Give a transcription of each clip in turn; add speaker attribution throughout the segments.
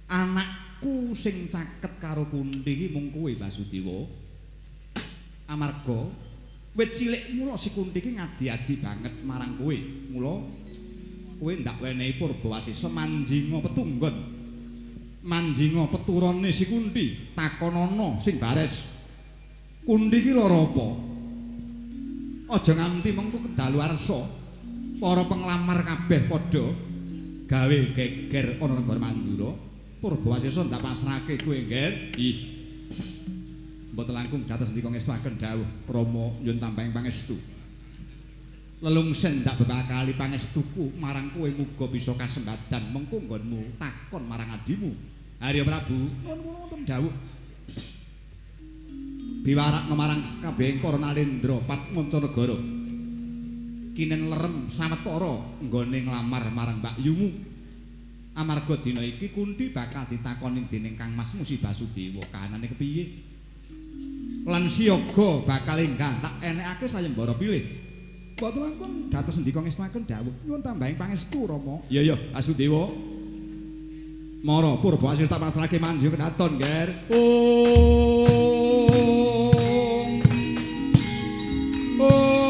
Speaker 1: Anakku sing caket karo Kunthi iki mung kowe Basudewa. Amarga wit cilik mula si Kunthi iki ngadi-adi banget marang kowe. Mula kowe ndak wenehi Purbawasisa manjinga petunggon. Manjinga peturane si Kunthi, takonana sing bares. Kunthi iki lara apa? Aja nganti mengko kedaluwarsa para penglamar kabeh padha gawe geger ana negara Mandura. Purbawasisa ndak pasrahke kowe, Ngger. Ih. Mboten langkung dados ndika ngestuaken dawuh Rama nyuwun tambahing pangestu. Lelungsen ndak bebakali pangestuku marang kowe muga bisa kasembadan mengko nggonmu takon marang adimu. Arya Prabu, nuwun kula wonten dawuh. Biwarakna marang kabehing para nalendra Patmancanegara. Kinen lerem sawetara nggone nglamar marang mbakyumu. Amarga dina iki Kunthi bakal ditakoni dening Kang Masmu si Basudewa kahanane kepiye. Lan siaga bakal enggah tak enekake sayembara pilih. Mboten langkung dados ndika ngestuaken dawuh nyuwun tambahing pangestu Rama. Iya iya Basudewa. Mara Purbawasisa tak pasrahke manjing kedaton, Nger. Ong. Ong.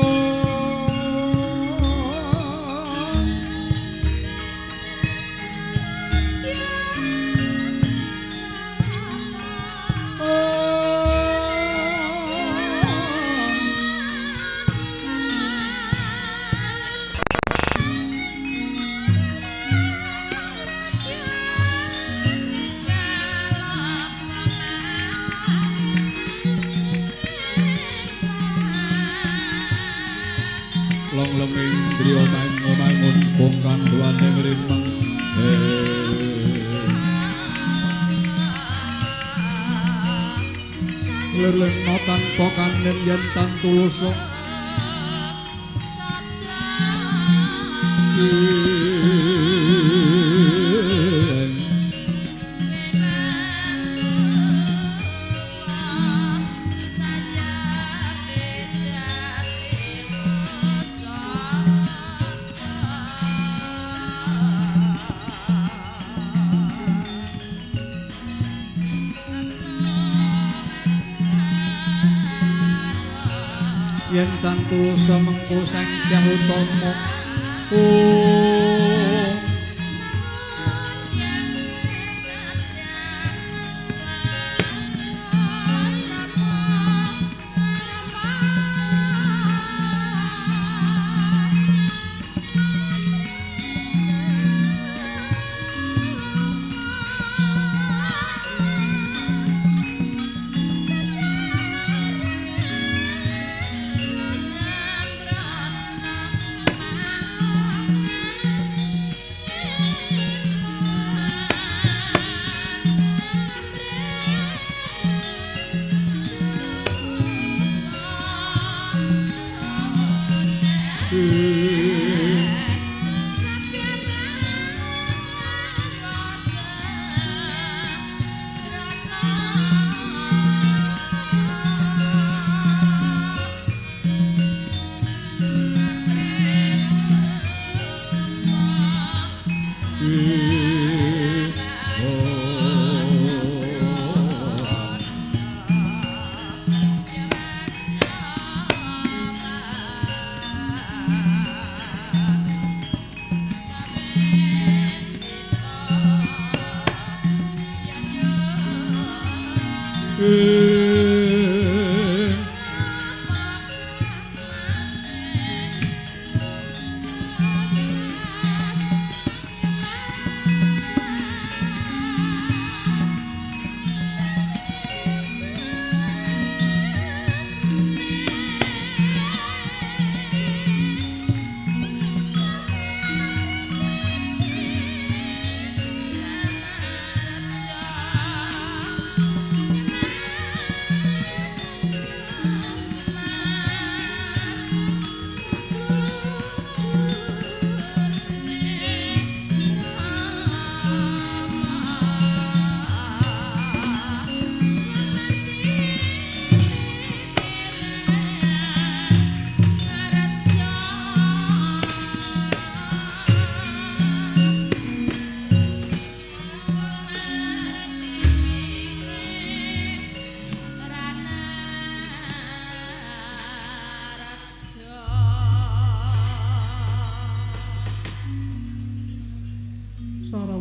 Speaker 1: Long-longing griya mangun kong kandhane ngrimeng. Lelena tanpa kandhen yen tan tulus. Yen tan tulus mengko sang Dyah Utama. Oh.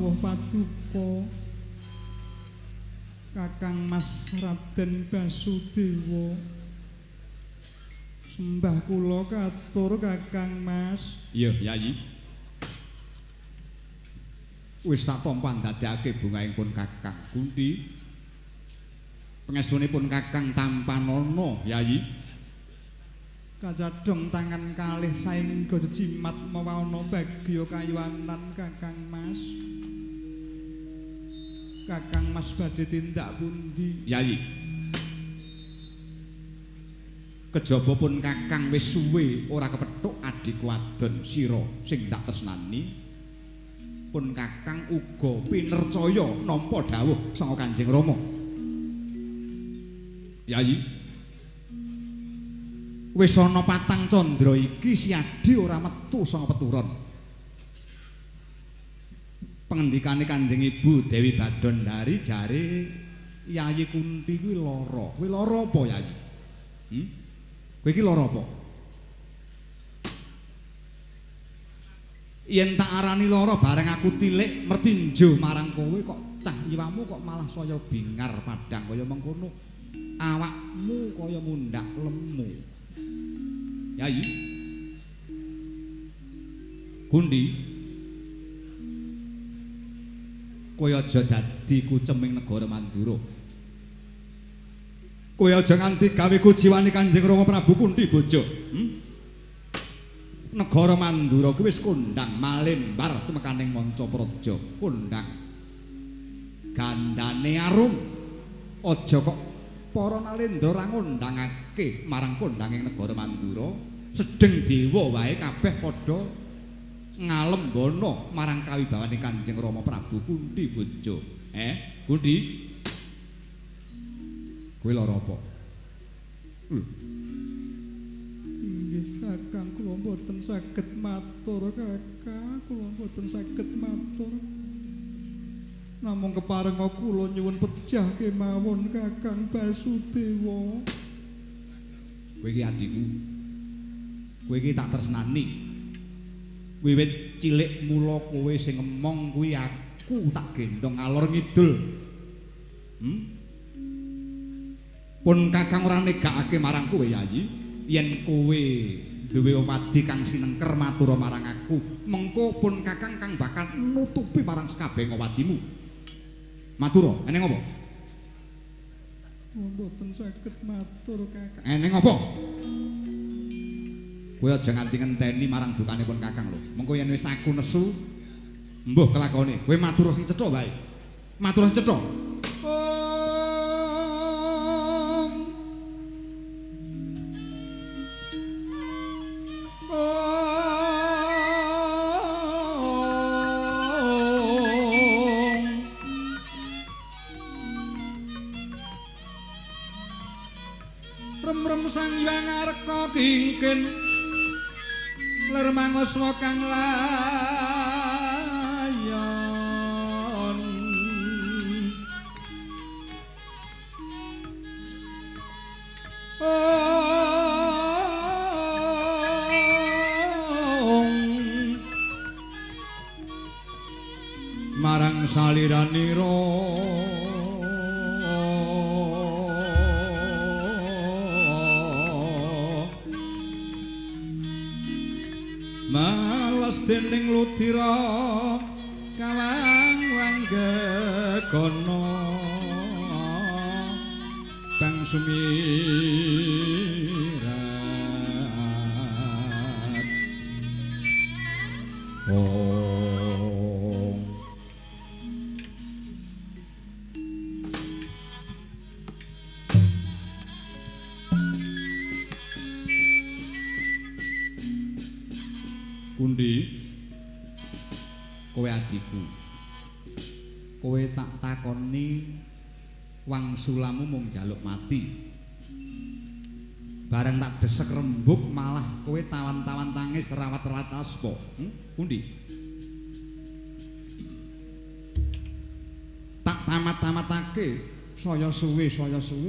Speaker 2: Dawuh paduka Kakang Mas Raden Basudewa. Sembah kula katur Kakang Mas.
Speaker 1: Iya, Yayi. Wis tak tampa ndadekake bungahing pun Kakang Kunthi. Pangestunipun Kakang tampanana, Yayi.
Speaker 2: Kajadhong tangan kalih saengga jejimat mawa ana bagya kayuwanan Kakang Mas. Kakang Mas badhe tindak pundi?
Speaker 1: Yayi. Kejaba pun Kakang wis suwe ora kepethuk adhiku wadon sira sing tak tresnani. Pun Kakang uga pinercaya nampa dawuh saka Kanjeng Rama. Yayi. Wis ana patang candra iki si Adi ora metu saka peturon. Pengendikane Kanjeng Ibu Dewi Badondari jare Yayi Kunthi kuwi lara. Kuwi lara apa, Yayi? Kowe iki lara apa? Yen tak arani lara bareng aku tilik mertinjo marang kowe kok cah iwamu kok malah saya bingar padhang kaya mengkono. Awakmu kaya mundhak lemu. Yayi. Kunthi, kowe aja dadi kuceming negara Mandura. Kowe aja nganti gawe kujiwane Kanjeng Rama Prabu Kunthi bojo. Negara Mandura kuwi wis kondang malembar tumekaning manca praja, kondang gandane arum. Aja kok para nalendra ora ngundangake marang kondanging negara Mandura, sedeng dewa wae kabeh padha ngalembana marang kawibawane Kanjeng Rama Prabu Kunthi bojo. Kunthi, kowe lara apa?
Speaker 2: Nggih Kakang, kula mboten saged matur Kakang, kula mboten saged matur. Namung keparenga kula nyuwun pejah kemawon Kakang Basudewa.
Speaker 1: Kowe iki adhiku. Kowe iki tak tresnani. Wiwit cilik mula kowe sing ngemong kuwi aku tak gendhong ngalor ngidul. Pun Kakang ora negakake marang kowe, Yayi, yen kowe duwe wewadi kang sinengker matur marang aku, mengko pun Kakang kang bakal nutupi marang sekabeh wewadimu. Matur, eneng apa?
Speaker 2: Mboten saged matur Kakang.
Speaker 1: Eneng apa? Kowe aja nganti ngenteni marang dukane pun Kakang lho. Mengko yen wis aku nesu, mbuh kelakone. Kowe matur sing cetha wae. Matur sing cetha.
Speaker 2: Rem-rem Sang Hyang Arka kingkin lir manguswa kang layon. Marang saliranira males dening ludira kawang wanggegana bang sumirat. Om.
Speaker 1: Kunthi, kowe adhiku, kowe tak takoni wangsulamu mung njaluk mati. Bareng tak desek rembug malah kowe tawan-tawan tangis rawat-rawat aspa. Kunthi, tak tamat-tamatake saya suwe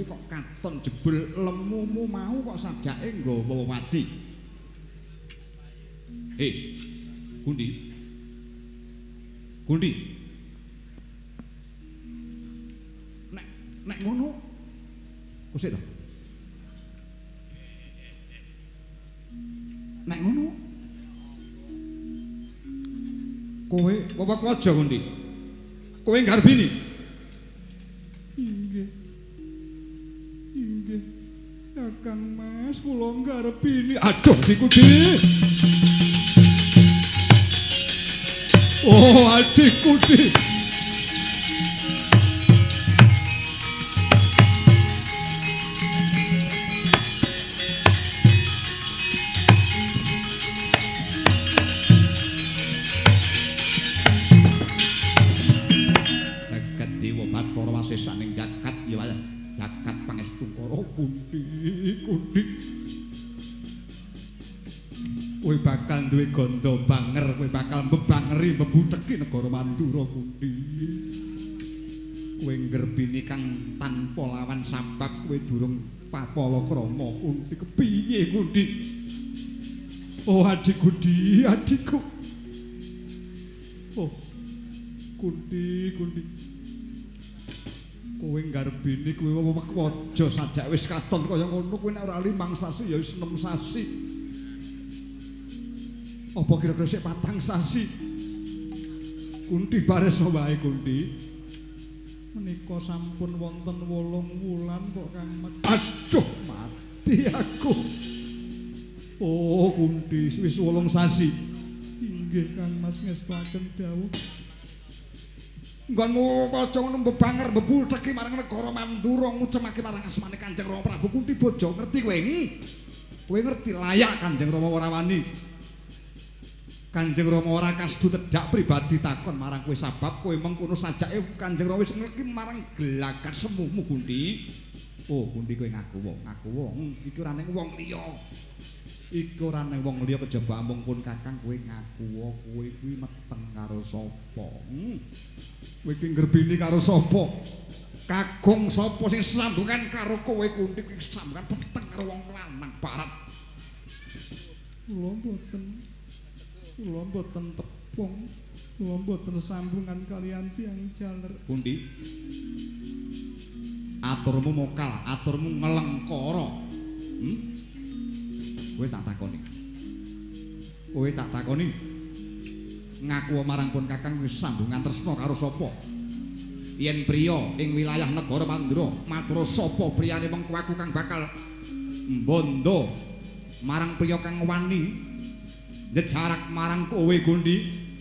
Speaker 1: kok katon jebul lemumu mau kok sajake nggawa wadi. Kunthi. Kunthi. Nek ngono kusik to. Nek ngono kowe apa aja Kunti? Kowe nggarbini?
Speaker 2: Inggih. Inggih. Kakang Mas kula nggarbini.
Speaker 1: Aduh diku Di. Oh adikku Di. Jagat Dewa Bathara wasesaning jagat ya jagat pangestungkara
Speaker 2: Kunti, Kunti. Kowe bakal duwe gandha banger, kowe bakal mbebangeri mbebuteki negara Mandura Kunti.
Speaker 1: Kowe nggerbini kang tanpa lawan sabab kowe durung papala krama Kunti. Kepiye Kunti?
Speaker 2: Oh adikku Di, adikku. Oh Kunti, Kunti.
Speaker 1: Kowe nggarbini kowe waja sajak wis katon kaya ngono kowe nek ora 5 sasi ya wis 6 sasi.
Speaker 2: Apa kira-kira sik 4 sasi? Kunti bares wae Kunti. Menika sampun wonten 8 wulan kok Kang Mas.
Speaker 1: Aduh mati aku.
Speaker 2: Oh Kunti wis 8 sasi. Inggih Kang Mas ngestuaken dawuh.
Speaker 1: Nggonmu waca ngono mbebanger mbebuteki marang negara Mandura ngucemake marang asmane Kanjeng Rama Prabu Kunti bojo ngerti kowe? Kowe ngerti layak Kanjeng Rama ora wani. Kanjeng Rama ora kasdu tedhak pribadi takon marang kowe sabab kowe mengkono sajake Kanjeng Rama wis ngleki marang gelagat semumu Kunti. Oh Kunti kowe ngaku wong, ngaku wong iki ora ning wong liya. Iki ora ning wong liya kejaba amung pun Kakang kowe ngaku kowe kuwi meteng karo sapa?
Speaker 2: Kowe iki nggerbini karo sapa?
Speaker 1: Kakung sapa sing sambungan karo kowe Kunti kuwi sambungan peteng karo wong lanang barat.
Speaker 2: Kula mboten. Kula mboten tepung. Kula mboten sambungan kaliyan tiyang jaler.
Speaker 1: Kunti. Aturmu mokal, aturmu ngelengkara. Kowe tak takoni. Kowe tak takoni. Ngaku marang pun Kakang wis sambungan tresna karo sapa? Yen priya ing wilayah negara Mandura, matur sapa priyane mengko aku kang bakal mbondo marang priya kang wani njejarak marang kowe Kunti.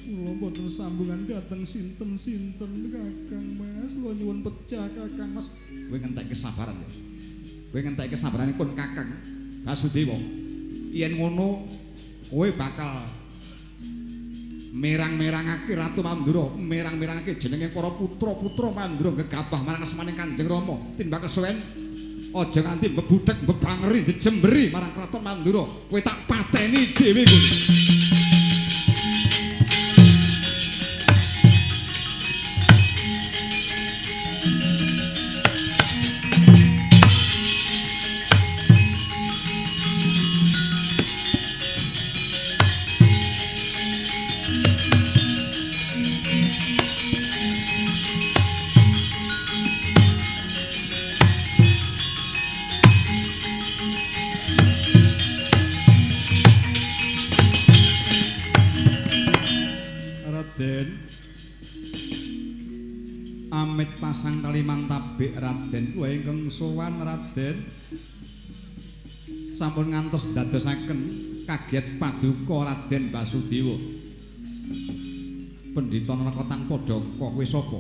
Speaker 2: Kula mboten sambungan dhateng sinten-sinten Kakang Mas. Kula nyuwun pecah Kakang Mas.
Speaker 1: Kowe ngentekke kesabaran ya. Kowe ngentekke kesabarane pun Kakang Basudewa. Yen ngono kowe bakal merang-merangake Ratu Mandura, merang-merangake jenenge para putra-putra Mandura gegabah marang asmaning Kanjeng Rama. Timbang kesuwen aja nganti mbebudhek mbebangeri jejemberi marang kraton Mandura. Kowe tak pateni dhewe kowe. Amit pasang taliman tabik Raden kula ingkang sowan Raden sampun ngantos dadosaken kaget paduka Raden Basudewa. Pendhita Naraka tanpa daka kowe sapa?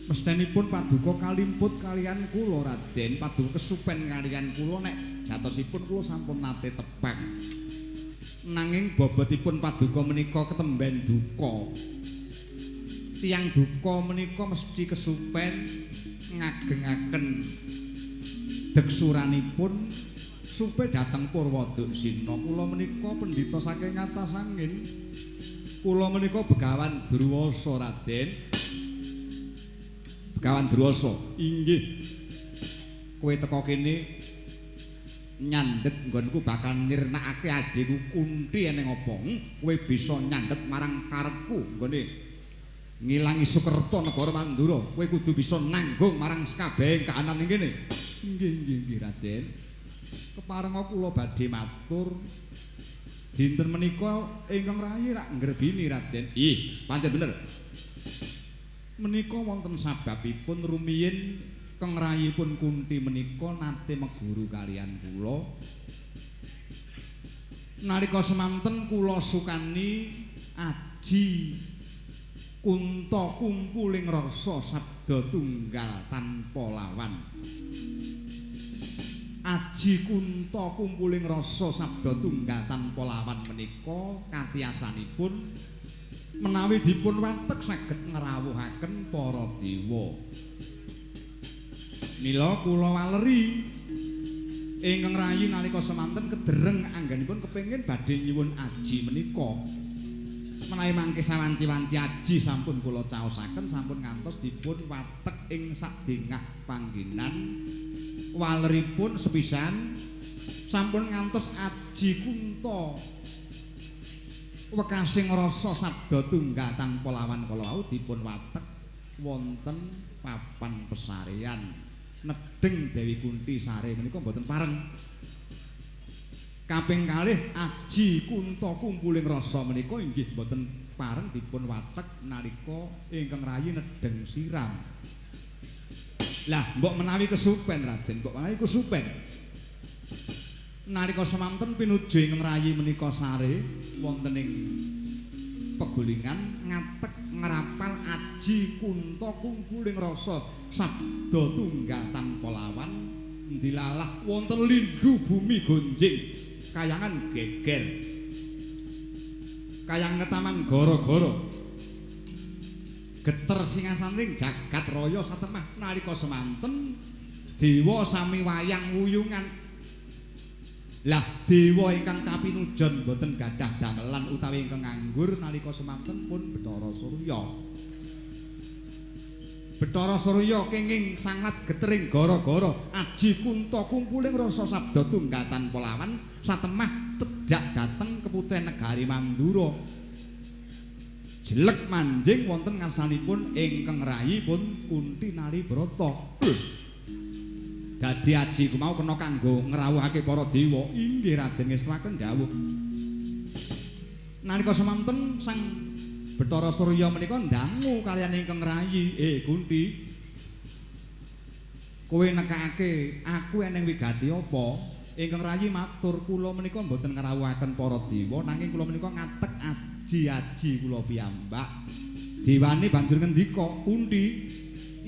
Speaker 1: Mestenipun paduka kalimput kaliyan kula Raden, paduka kesupen kaliyan kula nek jatosipun kula sampun nate tepang. Nanging bobotipun paduka menika ketemben duka. Tiyang duka menika mesti kesupen ngagengaken deksuranipun supe dhateng Purwoduksina. Kula menika pendhita saking atas angin. Kula menika Begawan Druwasa Raden. Begawan Druwasa.
Speaker 2: Inggih.
Speaker 1: Kowe teka kene nyandhet nggonku bakal nirnakake adhiku Kunti eneng apa? Kowe bisa nyandhet marang karepku nggone Ngilangi Sukerta negara Mandura, kowe kudu bisa nanggung marang sakabehing kahanan ing kene. Nggih, nggih, nggih Raden. Keparenga kula badhe matur dinten menika ingkang rayi rak ngrebini Raden. Ih, pancen bener. Menika wonten sababipun rumiyin keng rayipun Kunti menika nate meguru kaliyan kula. Nalika semanten kula sukani aji kunta kumpuling rasa sabda tunggal tanpa lawan. Aji kunta kumpuling rasa sabda tunggal tanpa lawan menika katiyasanipun menawi dipun watek saged ngrawuhaken para dewa. Mila kula waleri ingkang rayi nalika semanten kedereng anggenipun kepengin badhe nyuwun aji menika. Menawi mangke sawanci-wanci aji sampun kula caosaken sampun ngantos dipun watek ing sadengah panggenan. Waleripun sepisan sampun ngantos aji kunta wekasing rasa sabda tunggal tanpa lawan kala wau dipun watek wonten papan pesarean nedheng Dewi Kunti sare menika mboten pareng. Kaping kalih aji kunta kumpuling rasa menika inggih mboten pareng dipun watek nalika ingkang rayi nedheng siram. Lah mbok menawi kesupen Raden, mbok menawi kesupen. Nalika semanten pinuju ingkang rayi menika sare wonten ing pegulingan ngatek ngrapal aji kunta kumpuling rasa sabda tunggal tanpa lawan ndilalah wonten lindu bumi gonjing kayangan geger kayangan ketaman gara-gara geter singasaning jagat raya satemah. Nalika semanten dewa sami wayang wuyungan. Lah dewa ingkang kapinujon boten gadah damelan utawi ingkang nganggur nalika semanten pun Bathara Surya. Bathara Surya kenging sangat getering gara-gara aji kunta kumpuling rasa sabda tunggal tanpa lawan satemah tejak dateng keputren negari Mandura. Jelek manjing wonten ngarsanipun ingkang rayi pun Kunti Nalibrata. Dadi aji ku mau kena kanggo ngrawuhake para dewa. Inggih Raden ngestuaken dawuh. Nalika semanten Sang Bathara Surya menika ndangu kaliyan ingkang rayi, Kunti, kowe nekake aku eneng wigati apa? Ingkang rayi matur, kula menika mboten ngrawuhaken para dewa nanging kula menika ngatek aji-aji kula piyambak. Dewane banjur ngendika, Kunti,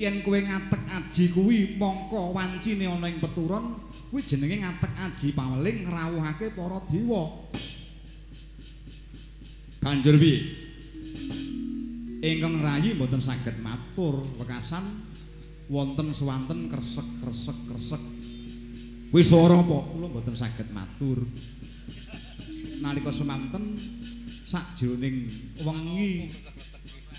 Speaker 1: yen kowe ngatek aji kuwi mongko wancine ana ing peturon kuwi jenenge ngatek aji paweling ngrawuhake para dewa. Banjur piye? Ingkang rayi mboten saged matur wekasan wonten swanten kresek kresek kresek. Kuwi swara apa? Kula mboten saged matur. Nalika semanten sakjroning wengi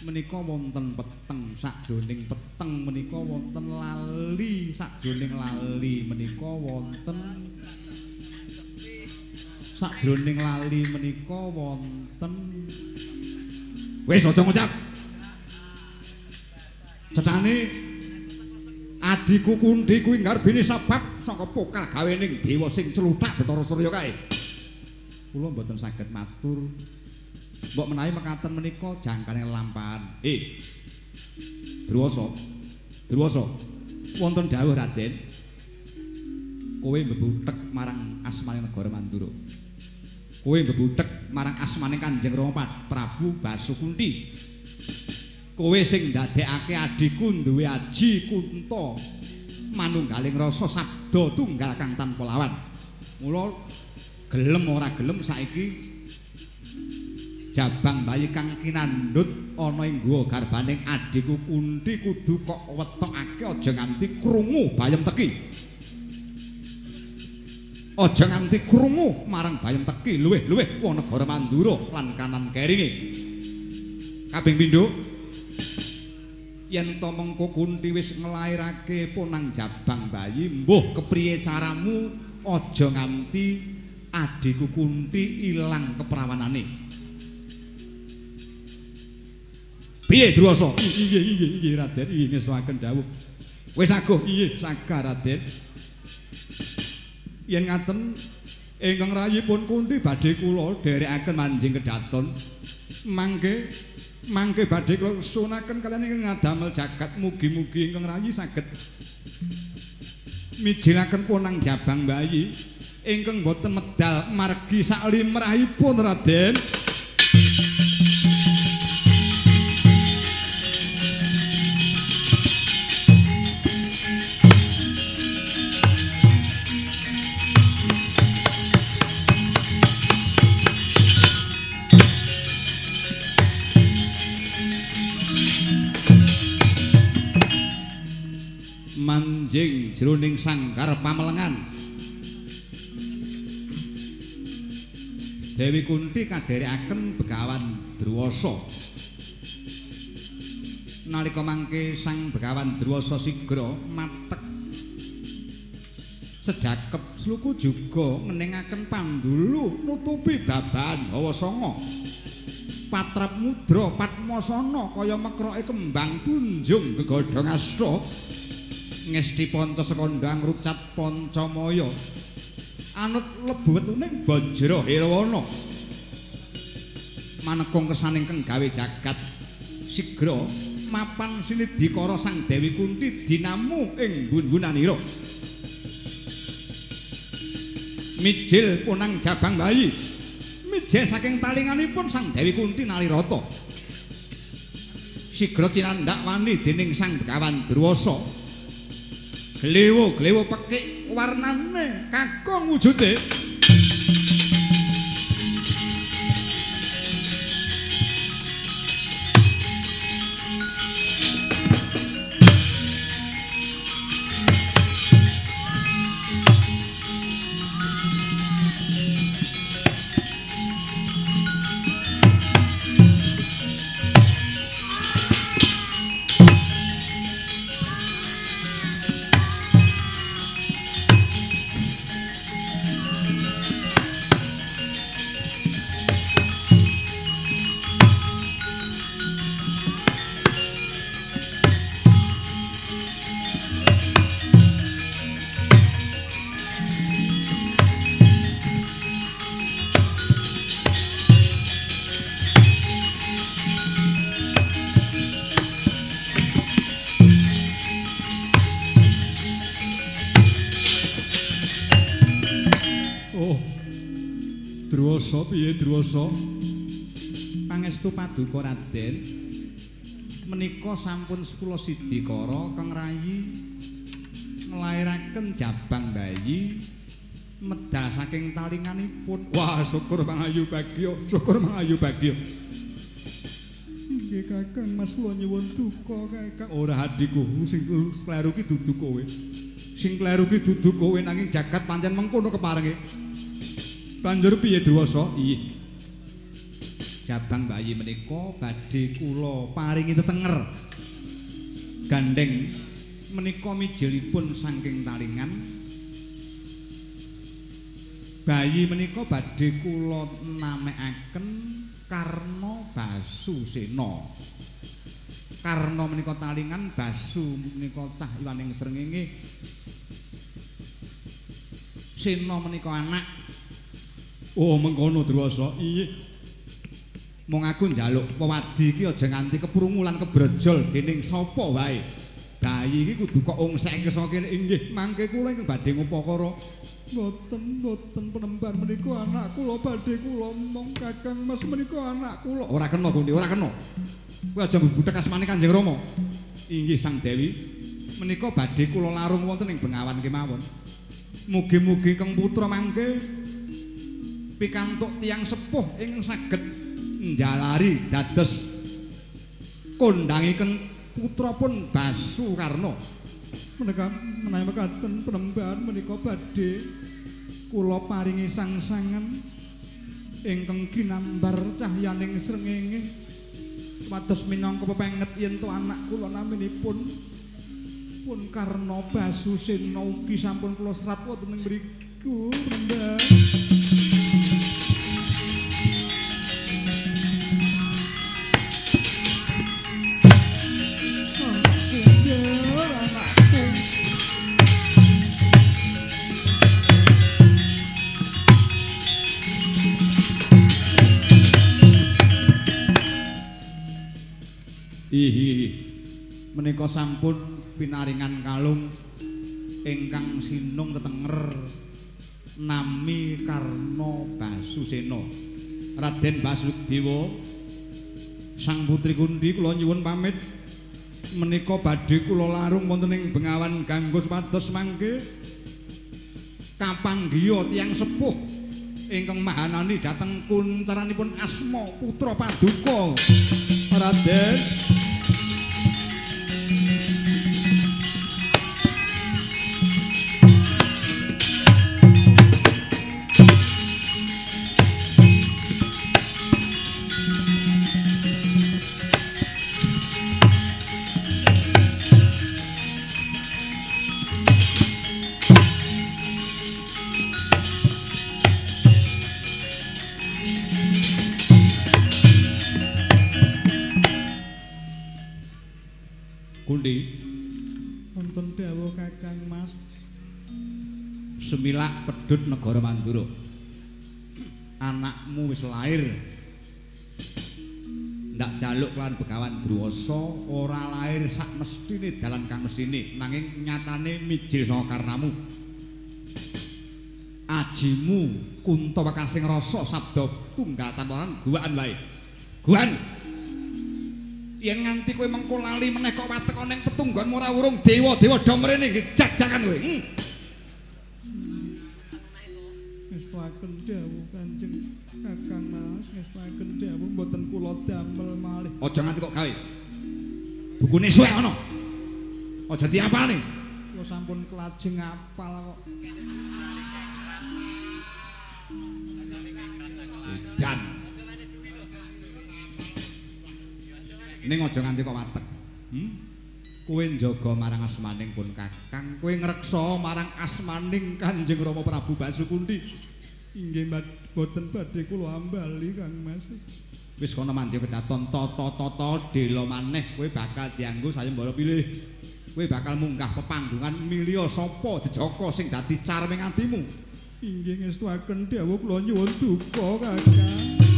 Speaker 1: menika wonten peteng, sakjroning peteng menika wonten lali, sakjroning lali menika wonten sakjroning lali menika wonten. Wis aja ngucap. Cetane adhiku Kunti kuwi nggarbini sebab saka pokal gawening dewa sing cluthak Bathara Surya kae. Kula mboten saged matur. Mbok menawi mekaten menika jangkane lampahan. Druwasa. Druwasa. Wonten dawuh Raden. Kowe mbebuthek marang asmane negara Mandura. Kowe mbebuthek marang asmane Kanjeng Rama Prabu Basukunti. Kowe sing ndadekake adhiku duwe aji kunta manunggaling rasa sabda tunggal kang tanpa lawan. Mula gelem ora gelem saiki jabang bayi kang kinandhut ana ing guwa garbaning adhiku Kunti kudu kok wetokake aja nganti krungu bayem teki. Aja nganti krungu marang bayem teki luwih-luwih wong negara Mandura lan kanan keringe. Kaping pindho yen to mengko Kunti wis nglairake ponang jabang bayi, mbuh kepriye caramu aja nganti adhiku Kunti ilang keprawanane. Piye Druwasa? Inggih inggih inggih Raden, inggih ngestuaken dawuh. Wis aguh, inggih sagah Raden. Yen ngaten ingkang rayipun Kunthi badhe kula dherekaken manjing kedaton. Mangke mangke badhe kula sunaken kaliyan ingkang ngadamel jagat, mugi-mugi ingkang rayi saged mijilaken punang jabang bayi ingkang boten medal margi saklimrahipun Raden. Manjing jroning sanggar pamelengan Dewi Kunthi kadherekaken Begawan Druwasa. Nalika mangke sang Begawan Druwasa sigra matek sedhakep sluku juga ngeningaken pandulu nutupi babahan hawa sanga. Patrap mudra padmasana kaya mekroke kembang tunjung gegodhong asta. Ngesti panca sekandang rucat pancamaya anut lebu wetuning Bajra Hirawana manekung kesaning kang gawe jagat sigra mapan sinidikara sang Dewi Kunthi dinamu ing bun-bunanira mijil punang jabang bayi mijil saking talinganipun sang Dewi Kunthi nalirata sigra cinandhak wani dening sang Begawan Druwasa. Glewo-glewo pekik warnane kakung wujude. Druwasa piye Druwasa? Pangestu paduka Raden, menika sampun kula sidikara kang rayi nglairaken jabang bayi medal saking talinganipun. Wah, syukur mangayu bagya, syukur mangayu bagya. Inggih Kakang, Mas kula nyuwun duka Kakang. Ora adikku, sing kleru ki dudu kowe. Sing kleru ki dudu kowe nanging jagat pancen mengkono keparenge. Banjur piye Druwasa? Iya. Jabang bayi menika badhe kula paringi tetenger. Gandeng menika mijilipun saking talingan. Bayi menika badhe kula namekaken Karna Basusena. Karna menika talingan, Basu menika cahyaning srengenge. Sena menika anak. Oh mengkono Druwasa. Iya. Mung aku njaluk pewadi iki aja nganti keprungu lan kebrojol dening sapa wae. Bayi iki kudu kok ongsekke saka kene. Inggih, mangke kula ingkang badhe ngupakara. Mboten, mboten penemban menika anak kula badhe kula mong Kakang Mas menika anak kula. Ora kena Kunthi, ora kena. Kowe aja mbuthek asmane Kanjeng Rama. Inggih Sang Dewi, menika badhe kula larung wonten ing Bengawan kemawon. Mugi-mugi kang putra mangke pikantuk tiyang sepuh ingkang saged njalari dados kondhangiken putra pun Basukarna. Menika menawi mekaten penemban menika badhe kula paringi sangsangan ingkang ginambar cahyaning srengenge wados minangka pepenget yen to anak kula naminipun pun Karna Basusena ugi sampun kula serat wonten ing mriku penemban. Ihi. Menika sampun pinaringan kalung ingkang sinung tetenger nami Karna Basusena. Raden Basudewa, Sang Putri Kunthi kula nyuwun pamit. Menika badhe kula larung wonten ing Bengawan Gangga supados mangke kapanggiha tiyang sepuh ingkang mahanani dhateng kuncaranipun asma putra paduka. Raden. Kunthi,
Speaker 2: wonten dawuh Kakang Mas.
Speaker 1: Semilak pedhut negara Mandura. Anakmu wis lair. Ndak jaluk lan Begawan Druwasa ora lair sak mestine dalan kang mestine, nanging nyatane mijil saka karnamu. Ajimu kunta wekasing rasa sabda tunggal tanpa guwakan wae. Guwan. Yen nganti kowe mengko lali meneh kok wateka ning petunggonmu ora urung dewa-dewa do mrene nggih jak-jakan kowe.
Speaker 2: Ngestuaken dawuh Kanjeng Kakang Mas, ngestuaken dawuh mboten kula damel malih.
Speaker 1: Aja nganti kok gawe. Bukune suwek ana. Aja diapalne.
Speaker 2: Kula sampun kelajeng apal kok.
Speaker 1: Dan ning aja nganti kok watek. Kowe njaga marang asmaning pun Kakang, kowe ngreksa marang asmaning Kanjeng Rama Prabu Basukunthi.
Speaker 2: Inggih boten badhe kula ambali Kang Mas.
Speaker 1: Wis kono manjing kedaton tata-tata dela maneh kowe bakal dianggo sayembara pilih. Kowe bakal munggah pepanggungan milya sapa jejaka sing dadi carming atimu.
Speaker 2: Inggih ngestuaken dawuh kula nyuwun duka Kakang.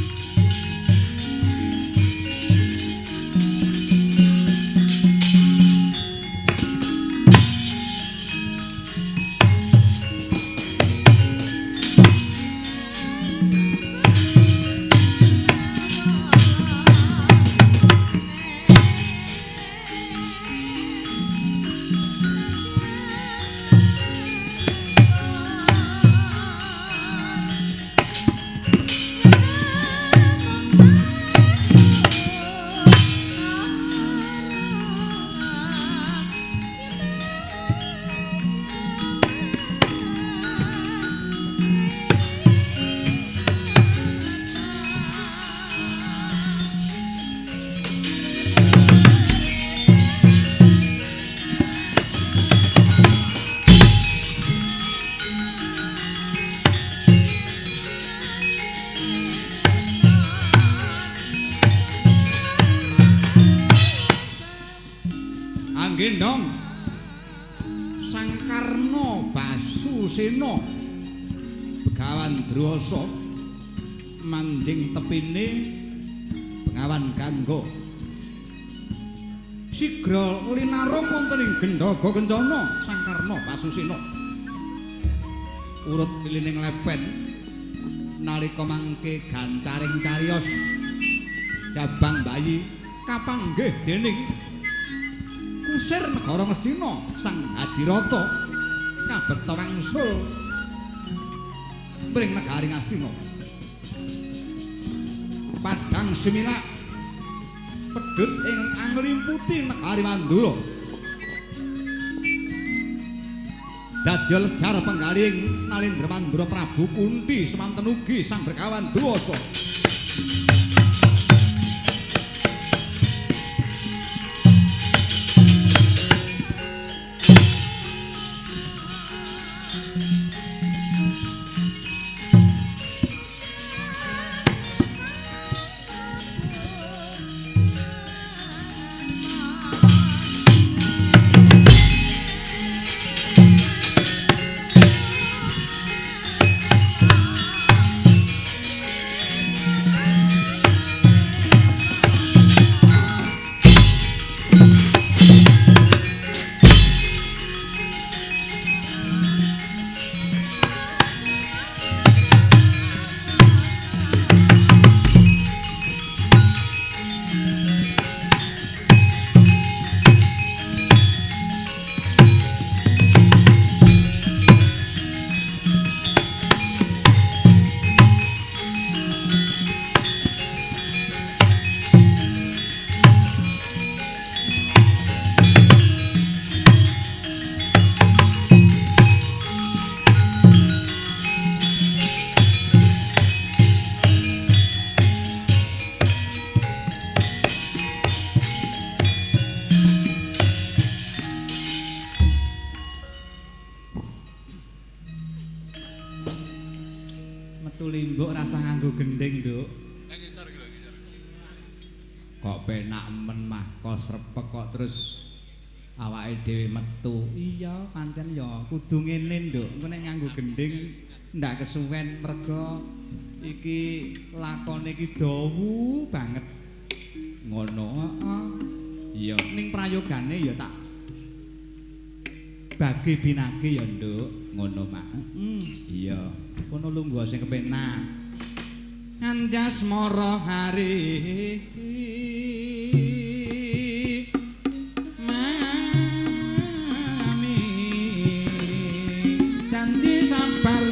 Speaker 1: Gendong Sang Karna Basusena Begawan Druwasa manjing tepine Bengawan Gangga sigra linarung wonten ing Gendhaga Kencana. Sang Karna Basusena urut ilining lepen nalika mangke gancaring cariyos jabang bayi kapanggih dening kusir negara Ngastina Sang Adirata kabekta wangsul mring negari Ngastina. Padang Semilak pedhut ing anglimputi negari Mandura. Dadya lejar penggaling Nalendra Mandura Prabu Kunthi semanten ugi Sang Begawan Druwasa. Nduk? Kok penak men mah kok srepek kok terus awake dhewe metu. Iya, pancen ya kudu ngene, Nduk. Engko nek nganggo gendhing ndak kesuwen merga iki lakone iki dawa banget. Ngono, heeh. Iya, ning prayogane ya tak bagi binage ya, Nduk. Ngono, Mak. Heeh. Iya. Kono lungguh sing kepenak. Anjasmara hari mami janji sabar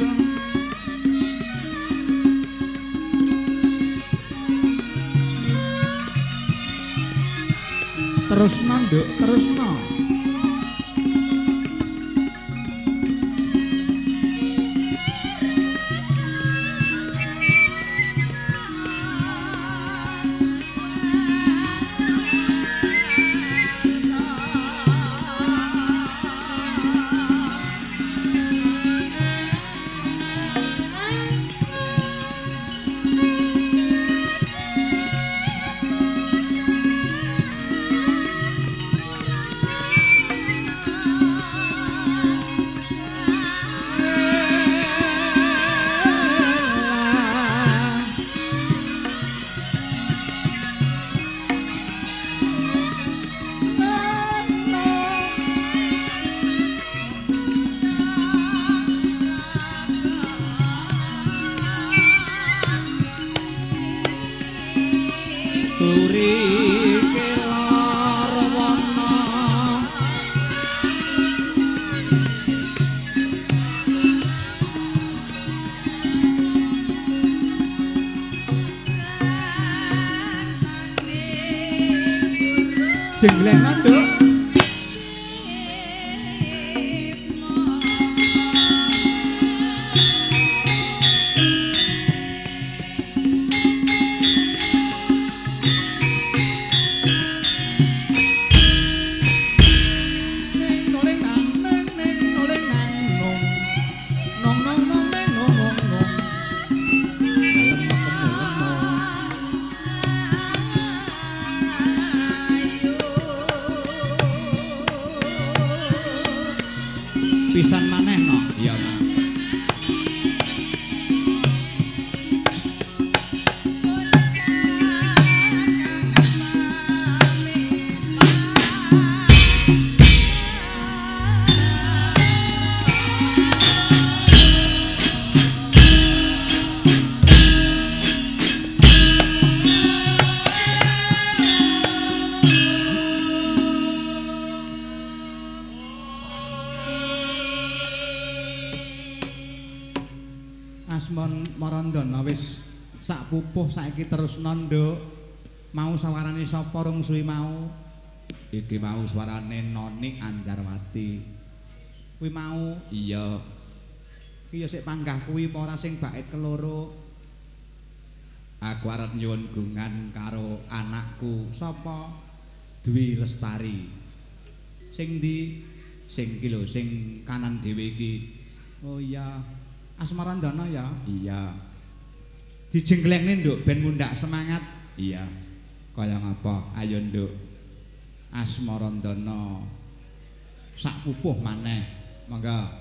Speaker 1: terusno, Nduk, terusno. Jenggleng Nduk. Pisan maneh no. Iya, Mas. Asmarandana wis sak pupuh saiki terusno, Nduk. Mau sawarane sapa rung suwi mau? Iki mau swarane Noni Anjarwati. Kuwi mau? Iya. Iki ya sik panggah kuwi apa ora sing bait keloro? Aku arep nyuwun gungan karo anakku. Sapa? Dwi Lestari. Sing ndi? Sing iki lho, sing kanan dhewe iki. Oh iya. Asmarandana ya? Iya. Dijengglekne, Nduk, ben mundhak semangat. Iya. Kaya ngapa? Ayo, Nduk. Asmarandana sak pupuh maneh. Monggo.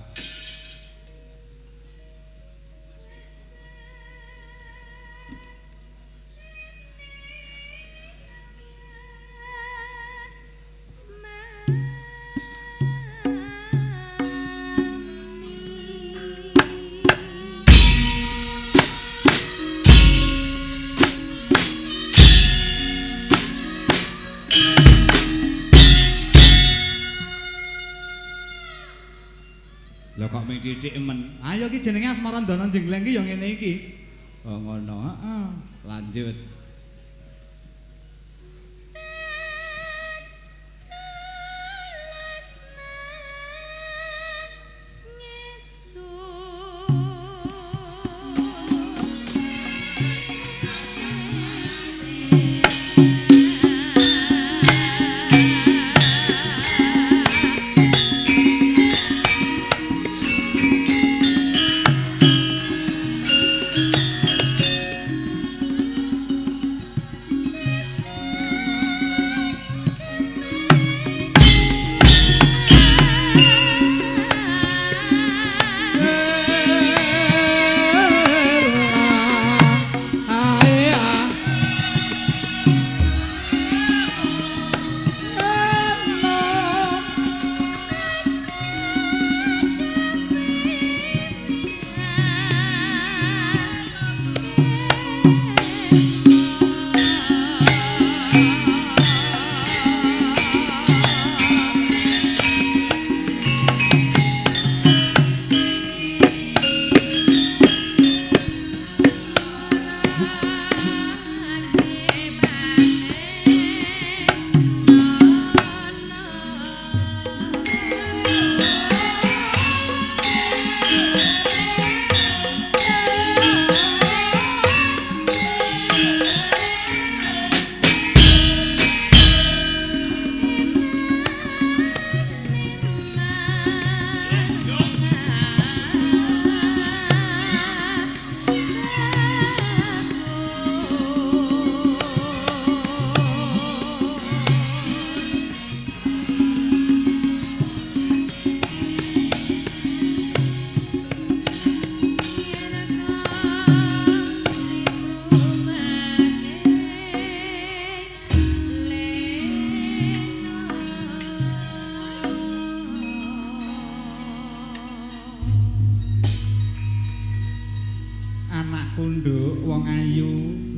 Speaker 1: Lha kok mung titik men. Ayo iki jenenge Asmarandana jengleng iki ya ngene iki. Oh ngono, heeh. Lanjut.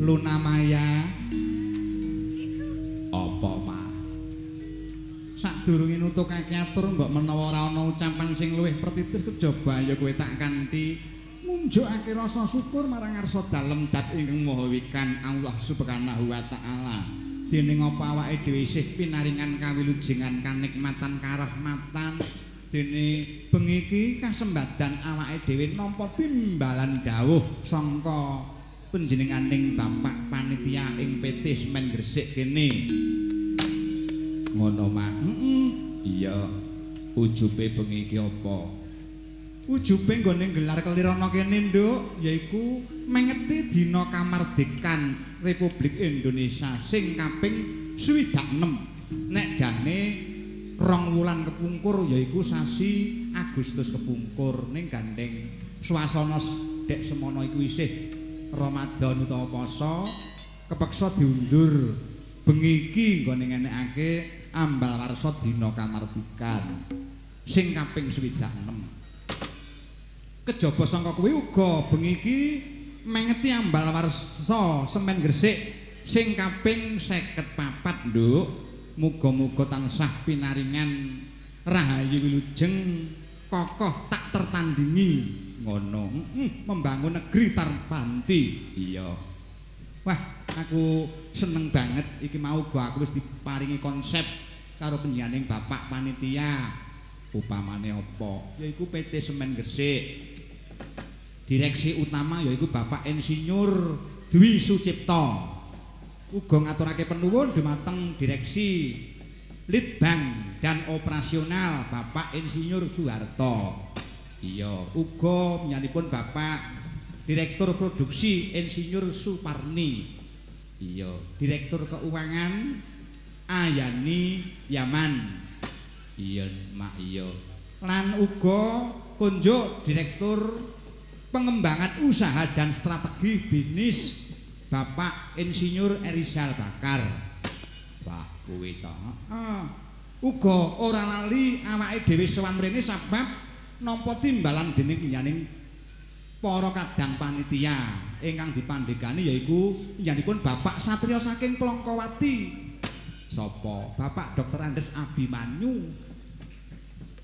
Speaker 1: Luna Maya. Apa, Pak? Sadurunge nutukake atur mbok menawa ora ana ucapan sing luwih pertitis kejaba ya kowe tak kanthi ngunjukake rasa syukur marang ngarsa dalem dat ingkang maha wikan Allah Subhanahu wa taala. Dening apa awake dhewe isih pinaringan kawilujengan kanikmatan karahmatan, dene bengi iki kasembadan awake dhewe nampa timbalan dawuh sangka panjenenganing Bapak Panitia ing PT Semen Gresik kene. Ngono, Mak. Heeh. Iya. Ujube bengi iki apa? Ujube nggone gelar kelir ana kene, Nduk, yaiku mengeti dina kamardikan Republik Indonesia sing kaping 66. Nek jane 2 wulan kepungkur yaiku sasi Agustus kepungkur, ning gandeng swasana dek semono iku isih Ramadan utawa poso, kepeksa diundur. Bengi iki nggone ngenekake ambal warsa dina kamardikan sing kaping 66. Kejaba sangka kuwi uga bengi iki mengeti ambal warsa Semen Gresik sing kaping 54, Nduk. Muga-muga tansah pinaringan rahayu wilujeng kokoh tak tertandingi. Ngono. Membangun negeri tanpa henti. Iya. Wah, aku seneng banget iki mau uga aku wis diparingi konsep karo panjenenganing Bapak Panitia. Upamane apa? Yaiku PT Semen Gresik. Direksi utama yaiku Bapak Insinyur Dwi Sucipto. Uga ngaturake penuwun dumateng Direksi Litbang dan Operasional Bapak Insinyur Soeharto. Iya, uga panjenenganipun Bapak Direktur Produksi Insinyur Suparni. Iya, Direktur Keuangan Ayani Yaman. Iya, Mak, iya. Lan uga kunjuk Direktur Pengembangan Usaha dan Strategi Bisnis Bapak Insinyur Erizal Bakar. Wah, kuwi to. Heeh. Uga ora lali awake dhewe sowan mrene sebab nampa timbalan dening panjenenganing para kadang panitia ingkang dipandhegani yaiku panjenenganipun Bapak Satrio saking Plongkowati. Sapa? Bapak Dr. Andes Abimanyu.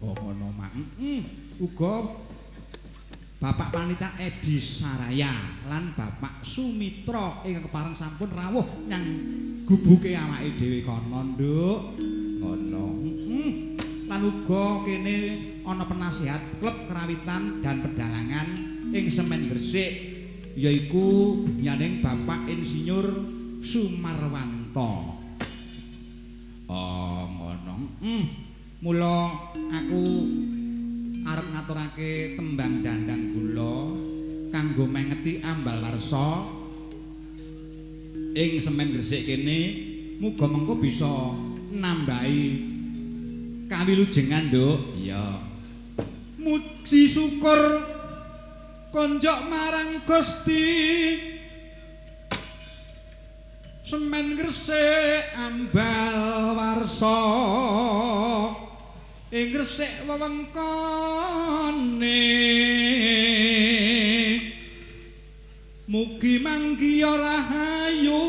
Speaker 1: Oh, ngono, Mak. Heeh. Uga Bapak Panitia Edi Saraya lan Bapak Sumitra ingkang kepareng sampun rawuh nyang gubuke awake dhewe kono, Nduk. Ngono. Heeh. Lan uga kene ana penasihat klub kerawitan dan pedalangan ing Semen Gresik yaiku nyaning Bapak Insinyur Sumarwanto. Oh, ngono. Mula aku arep ngaturake tembang dandang gula kanggo mengeti ambal warsa ing Semen Gresik kene, muga mengko bisa nambahi kawilujengan, Nduk. Iya. Muji syukur konjok marang Gusti Semen Gresik ambal warsa ing Gresik wewengkone, mugi manggiya rahayu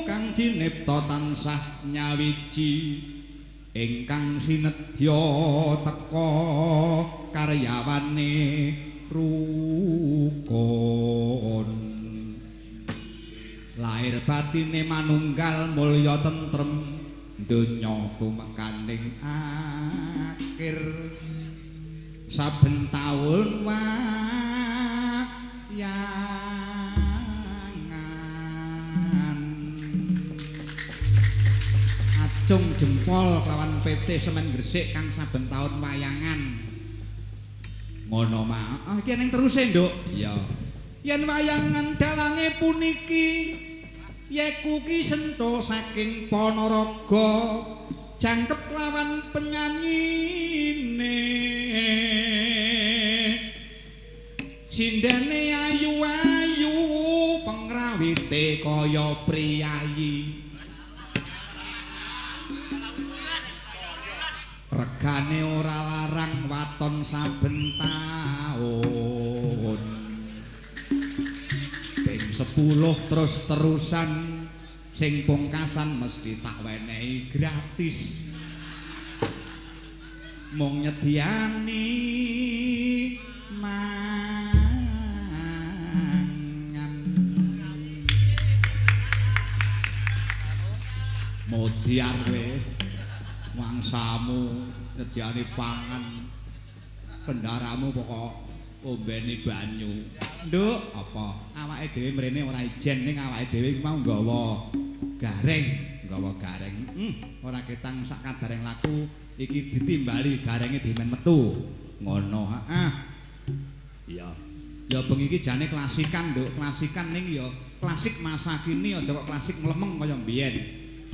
Speaker 1: kang cinipta tansah nyawiji ingkang sinedya teka karyawane rukun. Lahir batine manunggal mulya tentrem donya tumekaning akhir. Saben taun wayangan acung jempol kelawan PT Semen Gresik kang saben taun wayangan. Ngono, Mak. Ah, iki ning teruse, Nduk. Iya. Yen wayangan dalange puniki yeku ki sento saking Ponorogo jangkep lawan penyanyine. Sindene ayu-ayu pengrawite kaya priyayi. Regane ora larang waton saben taun. 10 terus-terusan sing pungkasan mesti tak wenehi gratis. Mung nyediani mangan. Modiar kowe wangsamu nyediani pangan, kendaramu pokok ombeni banyu. Nduk, apa? Awake dhewe mrene ora ijen ning awake dhewe iki mau nggawa gareng, nggawa gareng. Ora ketang sak kadareng laku iki ditimbali garenge dimen metu. Ngono, heeh. Iya. Ya bengi iki jane klasikan, Nduk, klasikan ning ya klasik masa kini aja kok klasik mlemeng kaya mbiyen.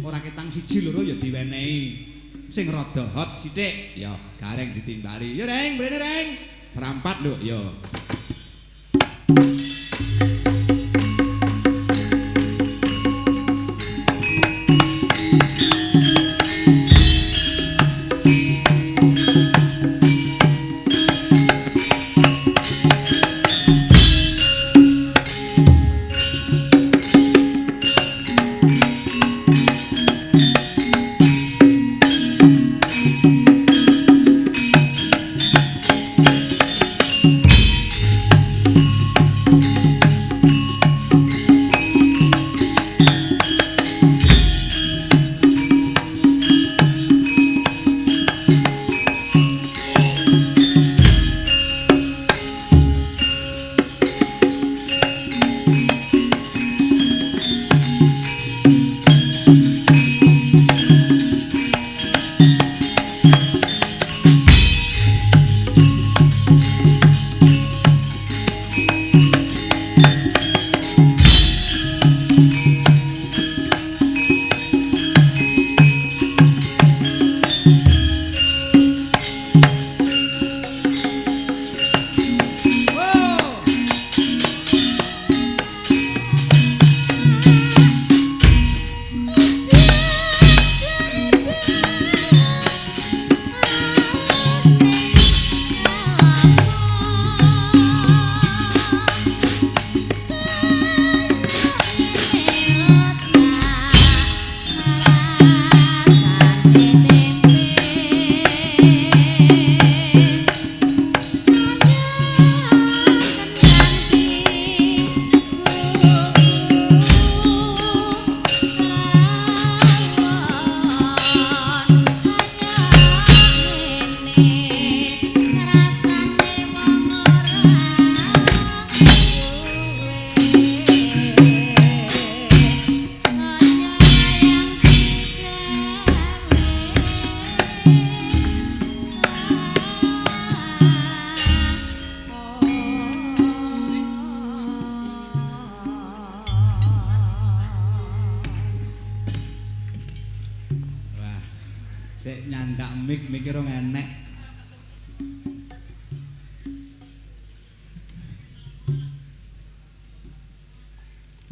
Speaker 1: Ora ketang siji loro ya diwenehi. Sing rada hot sithik ya gareng ditimbali. Ya Reng, mrene Reng. Serampat, Nduk, ya.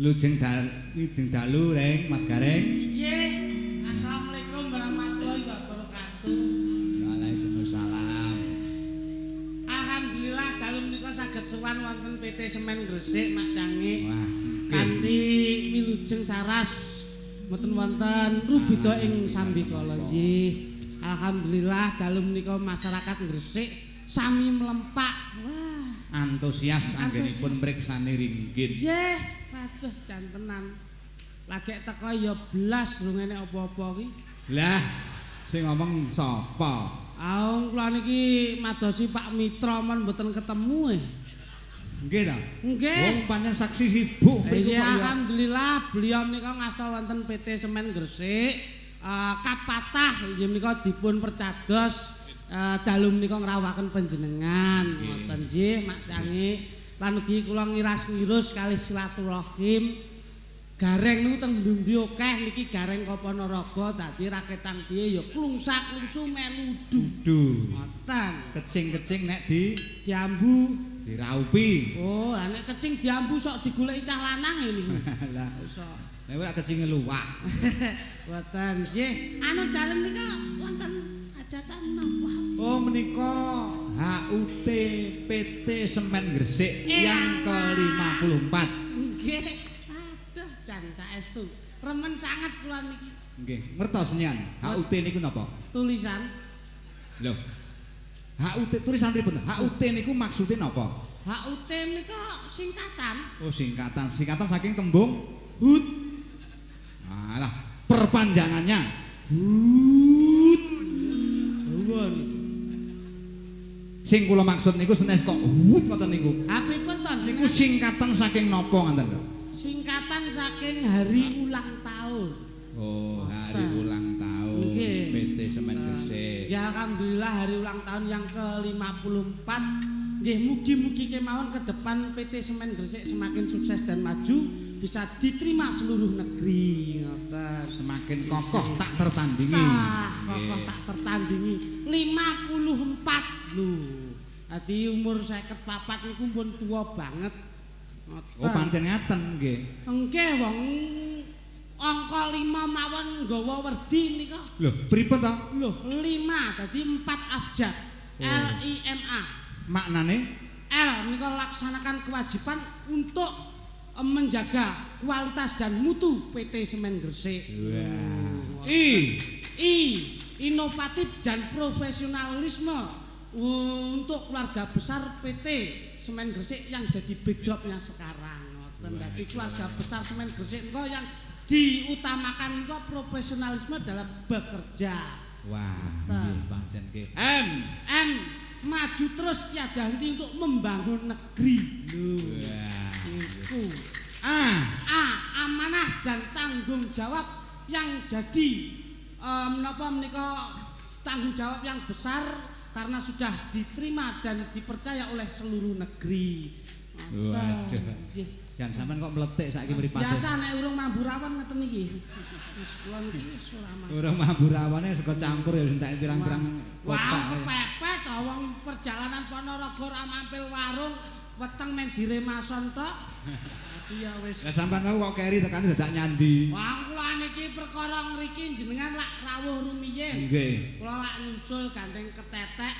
Speaker 1: Lujeng dalu Reng, Mas Gareng.
Speaker 3: Nggih. Assalamualaikum warahmatullahi wabarakatuh.
Speaker 1: Waalaikumsalam.
Speaker 3: Alhamdulillah dalu menika saged sowan wonten PT Semen Gresik Mak Cangik.
Speaker 1: Wah,
Speaker 3: kanthi wilujeng saras mboten wonten rubeda ing sambikala nggih. Alhamdulillah dalu menika masyarakat Gresik sami mlempak. Wah,
Speaker 1: antusias anggenipun mriksani ringgit.
Speaker 3: Nggih. Waduh, jantenan. Lagek teko ya blas rung enek apa-apa ki.
Speaker 1: Lah, sing ngomong sapa?
Speaker 3: Aung kula niki madosi Pak Mitra men mboten ketemu e.
Speaker 1: Nggih ta?
Speaker 3: Nggih.
Speaker 1: Wong pancen saksi sibuk mriku kok ya.
Speaker 3: Alhamdulillah beliau menika ngasta wonten PT Semen Gresik. Kapatah inggih menika dipun percados dalu menika ngrawuhaken panjenengan. Ngoten nggih Mak Cangik. Lan ugi kula ngiras-ngirus kalih silaturahim. Gareng niku teng ndi akeh niki gareng ka Ponorogo dadi raketang piye ya klungsak-klungsu melu udu. Ngoten.
Speaker 1: Kecing-kecing nek
Speaker 3: diambu
Speaker 1: diraupi.
Speaker 3: Oh, lah nek kecing diambu sok digoleki cah lanang e niku.
Speaker 1: Lah
Speaker 3: iso.
Speaker 1: Nek ora kecinge luwak.
Speaker 3: Mboten nggih. Anu dalem nika wonten hajatan napa?
Speaker 2: Oh, menika
Speaker 1: HUT PT Semen Gresik yang ke-54.
Speaker 3: Nggih. Aduh, jan saestu. Remen sanget kula niki.
Speaker 1: Nggih, ngertos nyen. HUT niku napa?
Speaker 3: Tulisan.
Speaker 1: Lho. HUT tulisan pripun? HUT niku maksude napa?
Speaker 3: HUT nika singkatan.
Speaker 1: Oh, singkatan. Singkatan saking tembung HUT. Alah, perpanjangannya HUT.
Speaker 3: Dawa niku.
Speaker 1: Sing kula maksud niku senes kok HUT ngoten niku.
Speaker 3: Ha pripun to
Speaker 1: Niku singkatan saking napa ngoten lho?
Speaker 3: Singkatan saking hari ulang tahun.
Speaker 1: Oh, hari ulang tahun
Speaker 3: Nggih.
Speaker 1: PT Semen Gresik.
Speaker 3: Ya alhamdulillah hari ulang tahun yang ke-54. Nggih, mugi-mugi kemawon ke depan PT Semen Gresik semakin sukses dan maju, bisa diterima seluruh negeri. Ngoten.
Speaker 1: Semakin kokoh tak tertandingi.
Speaker 3: Tah, kokoh tak tertandingi. 54 lho. Dadi umur 54 niku pun tua banget. Ngoten.
Speaker 1: Oh, pancen ngaten nggih.
Speaker 3: Nggih, wong angka 5 mawon nggawa werdi nika.
Speaker 1: Lho, pripun to?
Speaker 3: Lho, 5 dadi 4 abjad.
Speaker 1: Oh.
Speaker 3: L I M A.
Speaker 1: Maknane
Speaker 3: L nika laksanakan kewajiban untuk menjaga kualitas dan mutu PT Semen Gresik.
Speaker 1: Wah. I
Speaker 3: I inovatif dan profesionalisme untuk keluarga besar PT Semen Gresik yang jadi backdropnya sekarang. Ngoten. Dadi keluarga besar Semen Gresik engko yang diutamakan engko profesionalisme dalam bekerja.
Speaker 1: Wah, nggih pancen nggih. M
Speaker 3: M maju terus tiada henti untuk membangun negeri. Lho.
Speaker 1: Wah.
Speaker 3: Iku.
Speaker 1: A
Speaker 3: A amanah dan tanggung jawab yang jadi menapa menika tanggung jawab yang besar karena sudah diterima dan dipercaya oleh seluruh negeri.
Speaker 1: Waduh.
Speaker 3: Nggih.
Speaker 1: Jan sampean kok meletik saiki mripate.
Speaker 3: Biasa nek urung mambu rawon ngeten iki. Wis kula niki wis ora mas.
Speaker 1: Urung mambu rawone sego campur ya wis entek pirang-pirang
Speaker 3: Wah,
Speaker 1: kotak.
Speaker 3: kepepet to wong perjalanan Ponorogo ora mampir warung, weteng men diremason tok. Tapi ya wis.
Speaker 1: Lah sampean mau kok keri tekane dadak nyandi.
Speaker 3: Wah, kula niki perkara ngriki jenengan lak rawuh rumiyin.
Speaker 1: Nggih.
Speaker 3: Kula lak nyusul gandeng ketetek.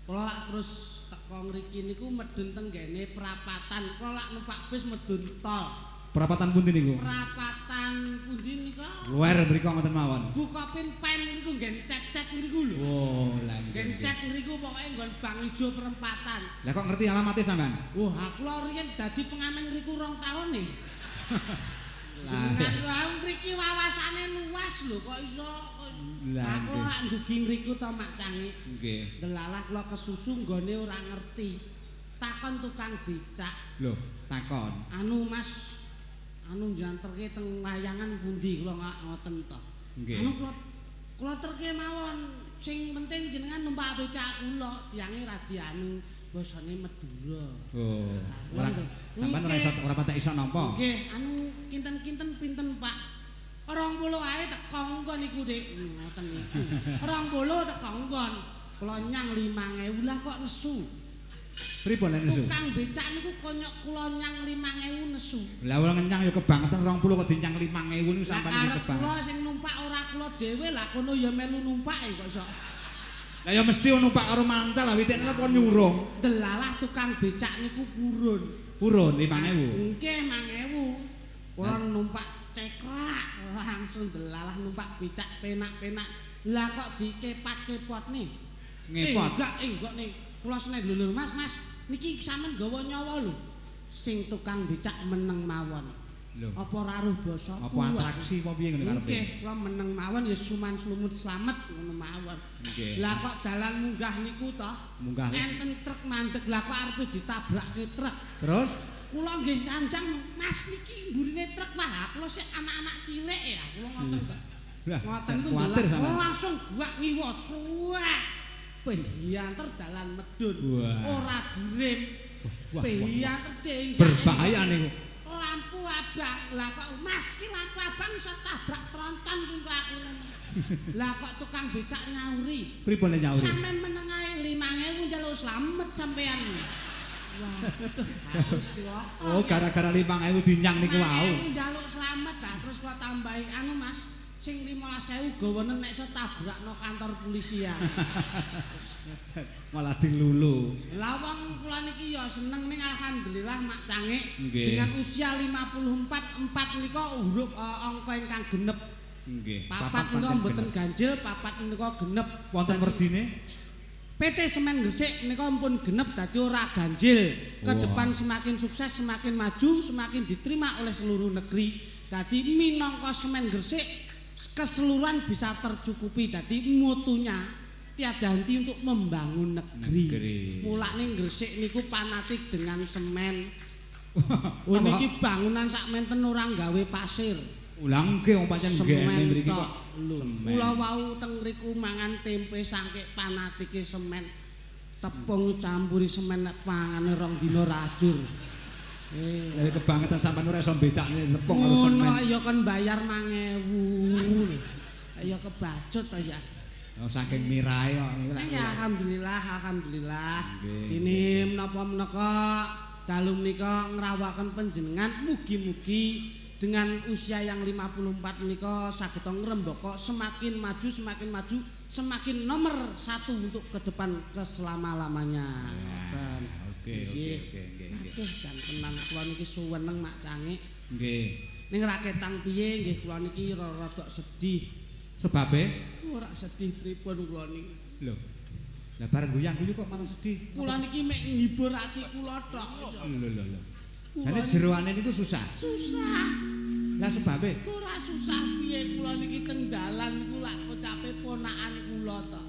Speaker 3: Kula lak terus teko ngriki niku medun teng nggene prapatan. Kula lak numpak bis medun tol.
Speaker 1: Prapatan pundi niku?
Speaker 3: Prapatan pundi nika?
Speaker 1: Luwer mriku ngoten mawon.
Speaker 3: Bukopin pen niku nggen cek-cek ngriku lho.
Speaker 1: Oh, lah
Speaker 3: Nggen
Speaker 1: nggih.
Speaker 3: cek ngriku pokoke nggon Bang Ijo perempatan.
Speaker 1: Lah kok ngerti alamate sampean?
Speaker 3: Wah, kula riyen dadi pengamen ngriku 2 tahun nih.
Speaker 1: Lah.
Speaker 3: Jenengan lha ngriki wawasane luas lho kok iso.
Speaker 1: Lah,
Speaker 3: Aku
Speaker 1: nggih.
Speaker 3: lak ndugi ngriku to Mak Cangi.
Speaker 1: Nggih.
Speaker 3: Delalah kula kesusu nggone ora ngerti. Takon tukang becak.
Speaker 1: Lho, takon.
Speaker 3: Anu Mas, anu njenengan terke teng wayangan pundi kula ngoten to.
Speaker 1: Nggih.
Speaker 3: Anu kula terke mawon. Sing penting jenengan numpak becak kula, tiyange ra dianu basane Madura.
Speaker 1: Oh, ora sampean ora iso ora patek iso nampa.
Speaker 3: Nggih, anu kinten-kinten pinten Pak? 20 ae teko nggon niku Dik. Ngoten niku. 20 teko nggon. Kula nyang 5000 lah kok nesu.
Speaker 1: Pripun lek nesu?
Speaker 3: Tukang becak niku konyok kula nyang 5000 nesu.
Speaker 1: Lah ora ngenyang ya kebangetan 20 kok dinyang 5000 niku
Speaker 3: Lah
Speaker 1: sampean ya
Speaker 3: karep
Speaker 1: kebangetan.
Speaker 3: kula sing numpak ora kula dhewe lah kono ya melu numpake kok iso.
Speaker 1: Lah ya mesti numpak karo mancal lah witekne kok nyurung.
Speaker 3: Delalah tukang becak niku purun.
Speaker 1: Purun 5000.
Speaker 3: Nggih 5000. Kula numpak tekrak langsung delalah numpak becak penak-penak. Lah kok dikepat-kepotne.
Speaker 1: Ngepot.
Speaker 3: Enggak nih. Kula senen lho Mas, Mas, niki sampean gawa nyawa lho. Sing tukang becak meneng mawon.
Speaker 1: Lho.
Speaker 3: Apa ora roh basaku?
Speaker 1: Apa atraksi apa piye ngene karepe?
Speaker 3: Nggih, kula meneng mawon ya suman slumut slamet ngono mawon.
Speaker 1: Nggih.
Speaker 3: Lah kok dalan munggah niku to?
Speaker 1: Munggah.
Speaker 3: Enten truk mandek, lah kok arepe ditabrakke truk.
Speaker 1: Terus
Speaker 3: Kula nggih cancang, Mas niki mburine truk wah, kula sik anak-anak cilik ya, kula ngoten to.
Speaker 1: Lah,
Speaker 3: Ngoten niku
Speaker 1: kuwatir
Speaker 3: ndelok,
Speaker 1: sampean.
Speaker 3: langsung guak ngiwa suwek. Piyanter dalan medun.
Speaker 1: Wah.
Speaker 3: Ora direm.
Speaker 1: Wah, wah, wah.
Speaker 3: Piyanter dengak.
Speaker 1: Berbahaya niku.
Speaker 3: Lampu abang. Lah kok Mas ki lampu abang iso tabrak tronton ki kok aku. Lah kok tukang becak nyauri.
Speaker 1: Pripun le nyauri?
Speaker 3: Sampeyan meneng ae 5000 njaluk slamet sampean. Waduh, harus cilaka.
Speaker 1: Oh, gara-gara 5000 dinyang niku wau.
Speaker 3: 5000 njaluk slamet lah terus kula tambahi anu Mas. Sing 15.000 gawanen nek iso tabrakno kantor polisi ya.
Speaker 1: Malah dilulu.
Speaker 3: Lah wong kula niki ya seneng ning alhamdulillah Mak Cangik dengan usia 54 4 nika huruf angka ingkang genep.
Speaker 1: Nggih.
Speaker 3: Papat menika mboten ganjil, papat menika genep.
Speaker 1: Wonten werdine
Speaker 3: PT Semen Gresik menika pun genep dadi ora ganjil. Ke depan semakin sukses, semakin maju, semakin diterima oleh seluruh negeri. Dadi minangka Semen Gresik keseluruhan bisa tercukupi. Dadi mutunya tiada henti untuk membangun negeri. Mulane Gresik niku fanatik dengan semen. Oh niki bangunan sak menten ora gawe pasir.
Speaker 1: Lah nggih wong pancen nggene mriki kok.
Speaker 3: Kula wau teng mriku mangan tempe saking fanatike semen. Tepung campuri semen nek pangane rong dina rajur.
Speaker 1: Lah kebangetan sampean ora iso mbedakne tepung karo semen.
Speaker 3: Ngono ya kon bayar 5.000. Ya kebacut ta ya.
Speaker 1: Oh saking mirahe kok.
Speaker 3: Ya alhamdulillah, alhamdulillah. Dene menapa meneka dalu menika ngrawuhaken panjenengan mugi-mugi dengan usia yang 54 menika saged ngrembaka semakin maju, semakin maju, semakin nomor 1 untuk ke depan keselama-lamanya.
Speaker 1: Oke, oke, oke, nggih.
Speaker 3: Aduh, jan tenan kula niki suweneng Mak Cangik.
Speaker 1: Nggih.
Speaker 3: Ning raketang piye nggih kula niki rada sedih.
Speaker 1: Sebabe?
Speaker 3: Ora sedih pripun kula niki.
Speaker 1: Lho. Lah bareng guyang-guyu kok malah sedih.
Speaker 3: Kula niki mek nghibur ati kula tok.
Speaker 1: Lho lho lho. Jane jeroane niku susah.
Speaker 3: Susah.
Speaker 1: Lah sebabe?
Speaker 3: Ora susah piye kula niki teng dalan niku lak kocape ponakan kula to.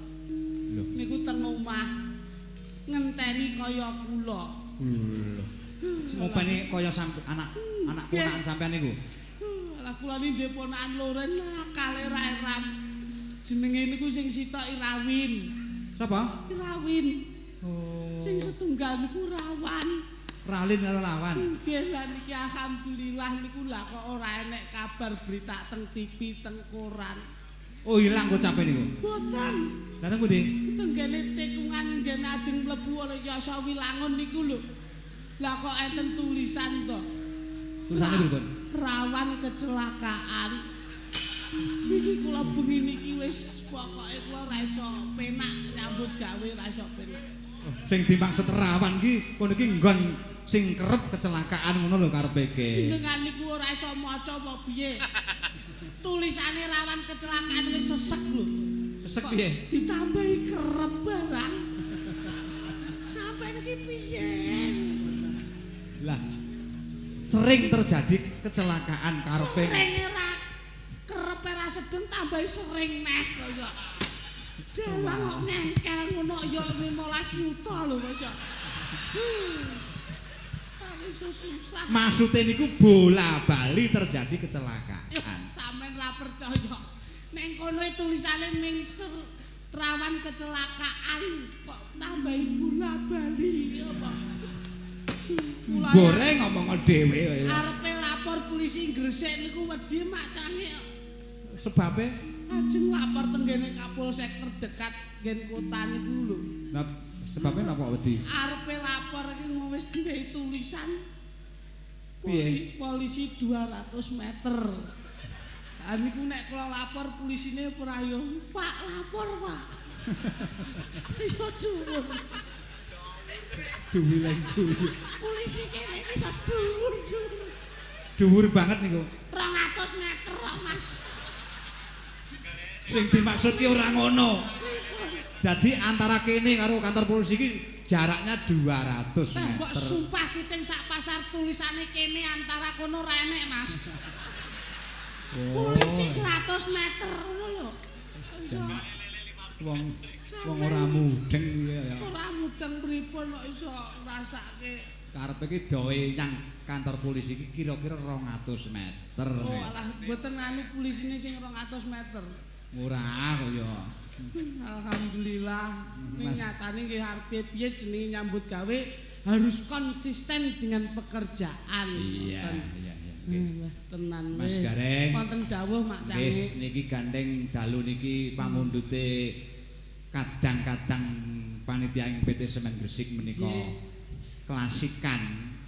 Speaker 1: Lho.
Speaker 3: Niku teng omah ngenteni kaya kula.
Speaker 1: Lho. Ngopeni kaya sampe anak ponakan sampean niku.
Speaker 3: Lah kula niki ndek ponakan loro nakale ra eram. Jenenge niku sing sitok Irawin.
Speaker 1: Sapa?
Speaker 3: Irawin.
Speaker 1: Oh.
Speaker 3: Sing setunggal niku Rawan.
Speaker 1: Ralin karo lawan.
Speaker 3: Nggih lah niki alhamdulillah niku lah kok ora enek kabar berita teng TV, teng koran.
Speaker 1: Oh ilang kocape niku.
Speaker 3: Mboten.
Speaker 1: Lah teng pundi?
Speaker 3: Teng gene tikungan nggen ajeng mlebu oleh Yasa Wilangun niku lho. Lah kok enten tulisan to.
Speaker 1: Tulisane pripun?
Speaker 3: Rawan kecelakaan. Iki kula bengi niki wis pokoke kula ora iso penak nyambut gawe ora iso penak.
Speaker 1: Sing dimaksud rawan ki kono iki nggon sing kerep kecelakaan ngono lho karepe ke.
Speaker 3: Jenengan niku ora iso maca apa piye? Tulisane rawan kecelakaan wis sesek lho.
Speaker 1: Sesek piye?
Speaker 3: Ditambahi kerep barang. Sampai niki piye?
Speaker 1: Lah sering terjadi kecelakaan karepe.
Speaker 3: Sering ora kerepe ra sedeng tambahi sering neh kaya. Dalang kok ngengkel ngono ya 15 juta lho kaya. Susah.
Speaker 1: Maksude niku bola-bali terjadi kecelakaan.
Speaker 3: Sampeyan ra percaya. Ning kono tulisane mingser rawan kecelakaan kok tambahi bola-bali apa?
Speaker 1: Goreng ngomong dhewe.
Speaker 3: Arepe lapor polisi Gresik niku wedi Mak Cangik.
Speaker 1: Sebabe
Speaker 3: ajeng lapor teng gene Kapolsek terdekat nggen kota niku lho.
Speaker 1: Lah sebabnya napa wedi?
Speaker 3: Arepe lapor iki wis diwehi tulisan.
Speaker 1: Piye?
Speaker 3: Polisi 200 meter. Lah niku nek kula lapor polisine ora yo, Pak lapor, Pak. Iso dhuwur.
Speaker 1: Dhuwur lan dhuwur.
Speaker 3: Polisi kene iki iso dhuwur.
Speaker 1: Dhuwur banget niku.
Speaker 3: 200 meter kok, Mas.
Speaker 1: Sing dimaksud ki ora ngono. Dadi antara kene karo kantor polisi iki jaraknya 200 meter.
Speaker 3: Mbok sumpah ki teng sak pasar tulisane kene antara kono ora enek, Mas.
Speaker 1: Oh.
Speaker 3: Polisi 100 meter ngono lho. Iso
Speaker 1: wong wong ora mudeng ya.
Speaker 3: Ora mudeng pripun kok iso ngrasake.
Speaker 1: Karepe iki doe nyang kantor polisi iki kira-kira 200 meter.
Speaker 3: Oh alah mboten anu polisine sing 200 meter.
Speaker 1: Ora kaya.
Speaker 3: Alhamdulillah. Ning nyatane nggih arep piye jenenge nyambut gawe harus konsisten dengan pekerjaan.
Speaker 1: Iya, iya, iya.
Speaker 3: Tenan
Speaker 1: Mas Gareng.
Speaker 3: Wonten dawuh Mak Cangik.
Speaker 1: Niki gandeng dalu niki pamundhute kadang-kadang panitia ing PT Semen Gresik menika klasikan.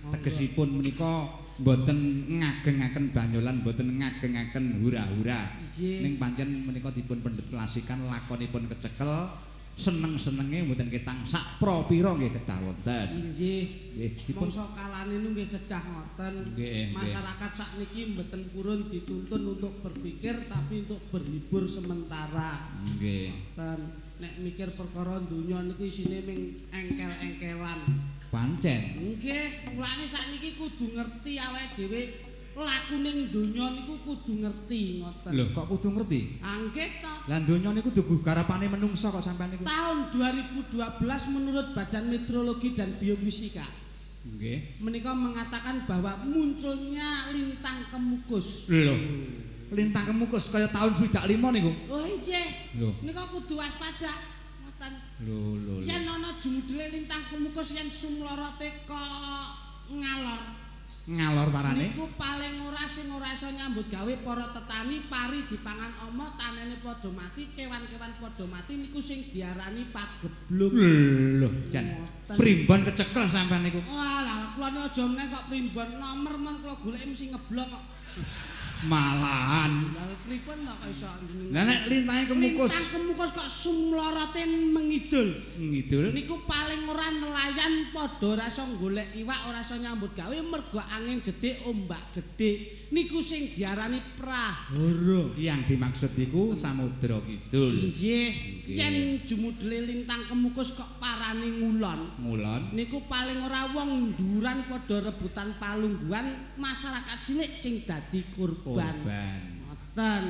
Speaker 1: Tegesipun menika mboten ngagengaken banyolan, mboten ngagengaken hura-hura.
Speaker 3: Nggih.
Speaker 1: Ning pancen menika dipun pendhet klasikan lakonipun kecekel, seneng-senenge mboten ketang sak propira nggih kedah wonten.
Speaker 3: Nggih.
Speaker 1: Nggih, dipun
Speaker 3: Mangsa kalane niku nggih kedah ngoten.
Speaker 1: Nggih, nggih.
Speaker 3: Masyarakat sakniki mboten purun dituntun untuk berpikir tapi untuk berhibur sementara.
Speaker 1: Nggih.
Speaker 3: Ngoten. Nek mikir perkara donya niku isine ming engkel-engkelan.
Speaker 1: Pancen.
Speaker 3: Nggih, mulane sakniki kudu ngerti awake dhewe lakune donya niku kudu ngerti ngoten.
Speaker 1: Lho, kok kudu ngerti?
Speaker 3: Ah nggih to.
Speaker 1: Lah donya niku dudu garapane menungsa kok sampean niku.
Speaker 3: Tahun 2012 menurut Badan Meteorologi dan Biofisika.
Speaker 1: Nggih.
Speaker 3: Menika mengatakan bahwa munculnya lintang kemukus.
Speaker 1: Lho. Lintang kemukus kaya tahun 65 niku.
Speaker 3: Oh nggih.
Speaker 1: Lho.
Speaker 3: Nika kudu waspada. Ngoten.
Speaker 1: Lho lho.
Speaker 3: Yen ana jumudele lintang kemukus yen sumlorote kok ngalor.
Speaker 1: Ngalor parane.
Speaker 3: Niku paling ora sing ora iso nyambut gawe para tetani, pari dipangan ama, tanene padha mati, kewan-kewan padha mati niku sing diarani pagebluk.
Speaker 1: Lho, jan. Primbon kecekel sampean niku.
Speaker 3: Walah, kula niku aja meneh kok primbon nomer men kula goleki mesti ngeblok kok.
Speaker 1: Malahan.
Speaker 3: Lah pripun kok iso jenengan.
Speaker 1: Lah nek lintange kemukus.
Speaker 3: Lintang kemukus kok sumlorote mengidul.
Speaker 1: Ngidul.
Speaker 3: Niku paling ora nelayan padha ora iso golek iwak, ora iso nyambut gawe mergo angin gedhe, ombak gedhe. Niku sing diarani prahara.
Speaker 1: Yang dimaksud niku Samudra Kidul.
Speaker 3: Nggih. Yen jumudele lintang kemukus kok parane ngulon.
Speaker 1: Ngulon.
Speaker 3: Niku paling ora wong nduran padha rebutan palungguhan, masyarakat cilik sing dadi korban. Ngoten.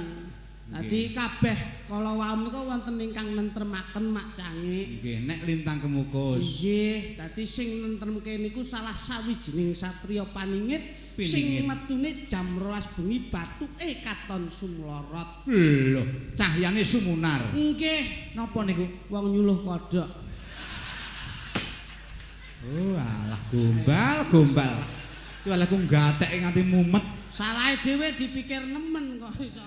Speaker 3: Dadi kabeh kala wau menika wonten ingkang nentremaken mak cangik.
Speaker 1: Nggih, nek lintang kemukus.
Speaker 3: Nggih, dadi sing nentremke niku salah sawijining satriya paningit sing metune jam 12 bengi bathuke katon sumlorot.
Speaker 1: Lho, cahyane sumunar.
Speaker 3: Nggih.
Speaker 1: Napa niku?
Speaker 3: Wong nyuluh kodhok.
Speaker 1: Oh, alah gombal, gombal. Kuwi alah ku gatheke nganti mumet.
Speaker 3: Salahe dhewe dipikir nemen kok iso.